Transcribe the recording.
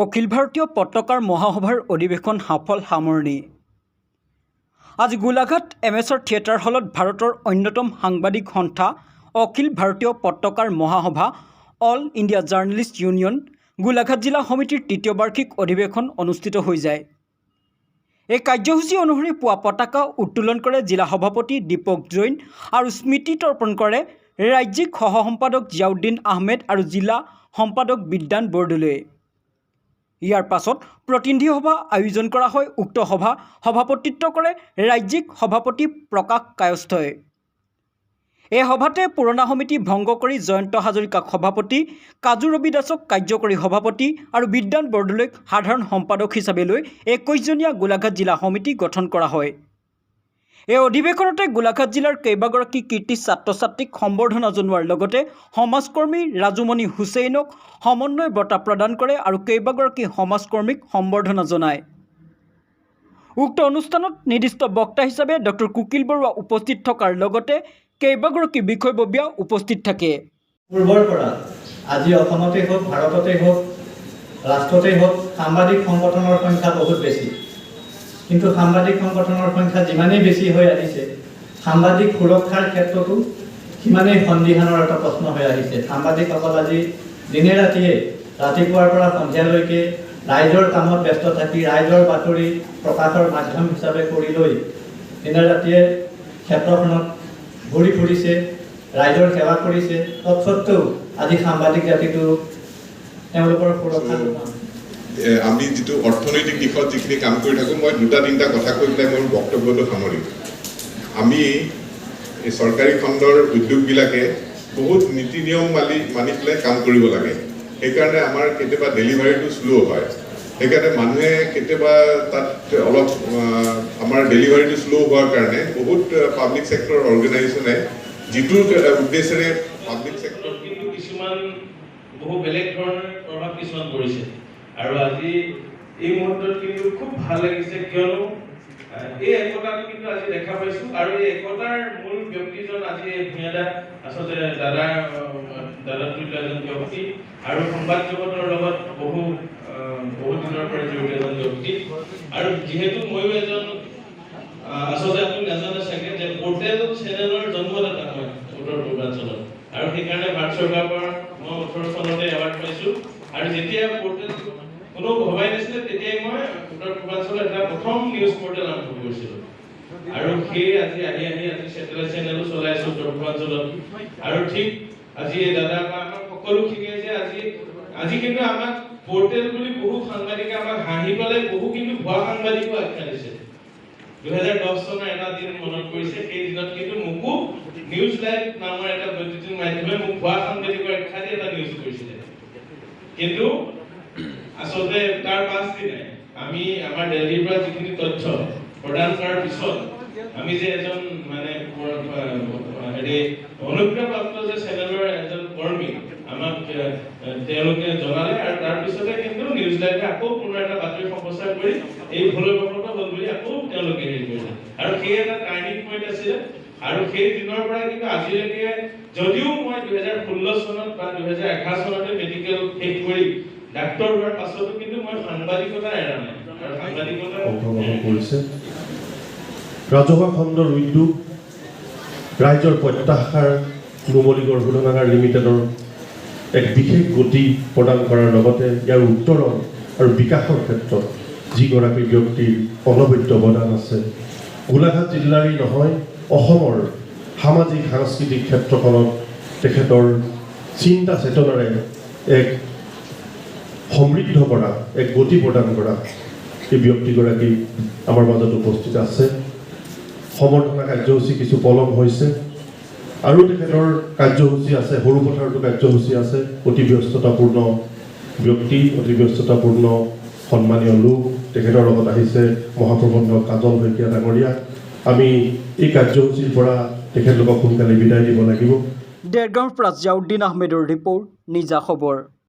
অখিল ভাৰতীয় পত্ৰকাৰ মহাসভাৰ অধিৱেশন সফল সামৰণি। আজি গোলাঘাট এমেচাৰ থিয়েটাৰ হলত ভাৰতৰ অন্যতম সাংবাদিক সন্থা অখিল ভাৰতীয় পত্ৰকাৰ মহাসভা, all India journalist union, Golaghat জিলা সমিতিৰ তৃতীয় বাৰ্ষিক অধিৱেশন অনুষ্ঠিত হৈ যায়। এই কাৰ্যসূচী অনুসৰি পুৱা পতাকা উত্তোলন কৰে জিলা সভাপতি দীপক জৈন আৰু স্মৃতি তৰ্পণ কৰে ৰাজ্যিক সহ সম্পাদক জিয়াউদ্দিন আহমেদ আৰু জিলা সম্পাদক বিদ্যান বৰদলৈয়ে। ইয়াৰ পাছত প্ৰতিনিধি সভা আয়োজন কৰা হয়। উক্ত সভা সভাপতিত্ব কৰে ৰাজ্যিক সভাপতি প্ৰকাশ কায়স্থই। এই সভাতে পুৰণা সমিতি ভংগ কৰি জয়ন্ত হাজৰিকাক সভাপতি, কাজু ৰবি দাসক কাৰ্যকৰী সভাপতি আৰু বিদ্যান বৰদলৈক সাধাৰণ সম্পাদক হিচাপে লৈ 21জনীয়া গোলাঘাট জিলা সমিতি গঠন কৰা হয়। এই অধিৱেশনতে গোলাঘাট জিলাৰ কেইবাগৰাকী কৃতী ছাত্ৰ ছাত্ৰীক সম্বৰ্ধনা জনোৱাৰ লগতে সমাজকৰ্মী ৰাজুমণি হুছেইনক সমন্বয় বঁটা প্ৰদান কৰে আৰু কেইবাগৰাকী সমাজকৰ্মীক সম্বৰ্ধনা জনায়। উক্ত অনুষ্ঠানত নিৰ্দিষ্ট বক্তা হিচাপে ডক্টৰ কুকিল বৰুৱা উপস্থিত থকাৰ লগতে কেইবাগৰাকী বিষয়ববীয়া উপস্থিত থাকে। পূৰ্বৰ পৰা আজি অসমতেই হওক, ভাৰততেই হওক, ৰাষ্ট্ৰতেই হওক, সাংবাদিক সংগঠনৰ সংখ্যা বহুত বেছি। কিন্তু সাংবাদিক সংগঠনৰ সংখ্যা যিমানেই বেছি হৈ আহিছে, সাংবাদিক সুৰক্ষাৰ ক্ষেত্ৰতো সিমানেই সন্দিহানৰ এটা প্ৰশ্ন হৈ আহিছে। সাংবাদিকসকল আজি দিনে ৰাতিয়ে, ৰাতিপুৱাৰ পৰা সন্ধিয়ালৈকে ৰাইজৰ কামত ব্যস্ত থাকি, ৰাইজৰ বাতৰি প্ৰকাশৰ মাধ্যম হিচাপে কৰি লৈ দিনে ৰাতিয়ে ক্ষেত্ৰখনত ঘূৰি ফুৰিছে, ৰাইজৰ সেৱা কৰিছে। তৎসত্বেও আজি সাংবাদিক জাতিটো তেওঁলোকৰ সুৰক্ষাটো আমি যিটো অৰ্থনৈতিক দিশত যিখিনি কাম কৰি থাকোঁ, মই দুটা তিনিটা কথা কৈ পেলাই মোৰ বক্তব্যটো সামৰিম। আমি এই চৰকাৰী খণ্ডৰ উদ্যোগবিলাকে বহুত নীতি নিয়ম মানি পেলাই কাম কৰিব লাগে। সেইকাৰণে আমাৰ কেতিয়াবা ডেলিভাৰীটো শ্ল' হয়। সেইকাৰণে মানুহে কেতিয়াবা তাত অলপ আমাৰ ডেলিভাৰীটো শ্ল' হোৱাৰ কাৰণে বহুত পাব্লিক ছেক্টৰ অৰ্গেনাইজেশ্যনে যিটোৰ উদ্দেশ্যেৰে পাব্লিক ছেক্টৰ কিন্তু কিছুমান বহু বেলেগ ধৰণৰ প্ৰভাৱ কিছুমান পৰিছে। আৰু আজি এই মুহূৰ্তত কিন্তু খুব ভাল লাগিছে, কিয়নো এই একতাটো কিন্তু আজি দেখা পাইছো। আৰু এই একতাৰ মূল ব্যক্তিজন আজি এই ভূঞাদা, আচলতে দাদা তুল্য এজন ব্যক্তি আৰু সংবাদ জগতৰ লগত বহু দিনৰ পৰা জড়িত এজন ব্যক্তি। আৰু যিহেতু ময়ো এজন আচলতে আপুনি নাজানে চাগে যে পৰ্টেল চেনেলৰ জন্মদাতা মই উত্তৰ পূৰ্বাঞ্চলত। আৰু সেইকাৰণে ভাৰত চৰকাৰৰ পৰা মই 18 চনতে এৱাৰ্ড পাইছো। আৰু যেতিয়া পৰ্টেল কোনো ভবাই নাছিলে, তেতিয়াই মই উত্তৰ পূৰ্বাঞ্চলৰ এটা প্ৰথম নিউজ পৰ্টেল আৰম্ভ কৰিছিলো। আৰু সেই আজি আহি আহি আজি চেটেলাইট চেনেলো চলাই আছো উত্তৰ পূৰ্বাঞ্চলত। আৰু ঠিক আজি এই দাদা বা আমাক সকলোখিনিয়ে যে আজি আজি কিন্তু আমাক পৰ্টেল বুলি বহু সাংবাদিকে আমাক হাঁহি পেলাই বহু কিন্তু ভুৱা সাংবাদিকো আখ্যা দিছে। 2010 চনৰ এটা দিন মনত পৰিছে, সেই দিনত কিন্তু মোকো নিউজ লাইভ নামৰ এটা বৈদ্যুতিক মাধ্যমে মোক ভুৱা সাংবাদিকৰ আখ্যা দি এটা নিউজ কৰিছিলে। কিন্তু আচলতে তাৰ পাছদিনাই আমি আমাৰ দিল্লীৰ পৰা যিখিনি তথ্য প্ৰদান কৰাৰ পিছত আমি যে এজন মানে হেৰি অনুজ্ঞাপ্ৰাপ্ত যে চেনেলৰ এজন কৰ্মী আমাক তেওঁলোকে জনালে। আৰু তাৰপিছতে কিন্তু নিউজ লাইভে আকৌ পুনৰ এটা বাতৰি সম্প্ৰচাৰ কৰি এই ভুলবশতঃ হ'ল বুলি আকৌ তেওঁলোকে হেৰি কৰিলে। আৰু সেই এটা টাৰ্ণিং পইণ্ট আছিলে। আৰু সেই দিনৰ পৰা কিন্তু আজিলৈকে, যদিও মই 2016 চনত বা 2011 চনতে মেডিকেল শেষ কৰি ডাক্তৰ হোৱাৰ পাছতো কিন্তু মই সাংবাদিকতা এৰা নাই আৰু সাংবাদিকতা অংশগ্ৰহণ কৰিছে। ৰাজহুৱা খণ্ডৰ উদ্যোগ, ৰাইজৰ প্ৰত্যাশাৰ নুমলীগড় শোধনাগাৰ লিমিটেডৰ এক বিশেষ গতি প্ৰদান কৰাৰ লগতে ইয়াৰ উত্তৰণ আৰু বিকাশৰ ক্ষেত্ৰত যিগৰাকী ব্যক্তিৰ অনবদ্য অৱদান আছে, গোলাঘাট জিলাৰেই নহয়, অসমৰ সামাজিক সাংস্কৃতিক ক্ষেত্ৰখনত তেখেতৰ চিন্তা চেতনাৰে এক সমৃদ্ধ কৰা, এক গতি প্ৰদান কৰা এই ব্যক্তিগৰাকী আমাৰ মাজত উপস্থিত আছে। সম্বৰ্ধনা কাৰ্যসূচী কিছু পলম হৈছে আৰু তেখেতৰ কাৰ্যসূচী আছে, সৰুপথাৰতো কাৰ্যসূচী আছে। অতি ব্যস্ততাপূৰ্ণ ব্যক্তি, অতি ব্যস্ততাপূৰ্ণ সন্মানীয় লোক। তেখেতৰ লগত আহিছে মহাপ্ৰবন্ধক কাজল শইকীয়া ডাঙৰীয়া। আমি এই কাৰ্যসূচীৰ পৰা তেখেতলোকক সোনকালে বিদায় দিব লাগিব। দেৰগাঁৱৰ পৰা জিয়াউদ্দিন আহমেদৰ ৰিপৰ্ট, নিজা খবৰ।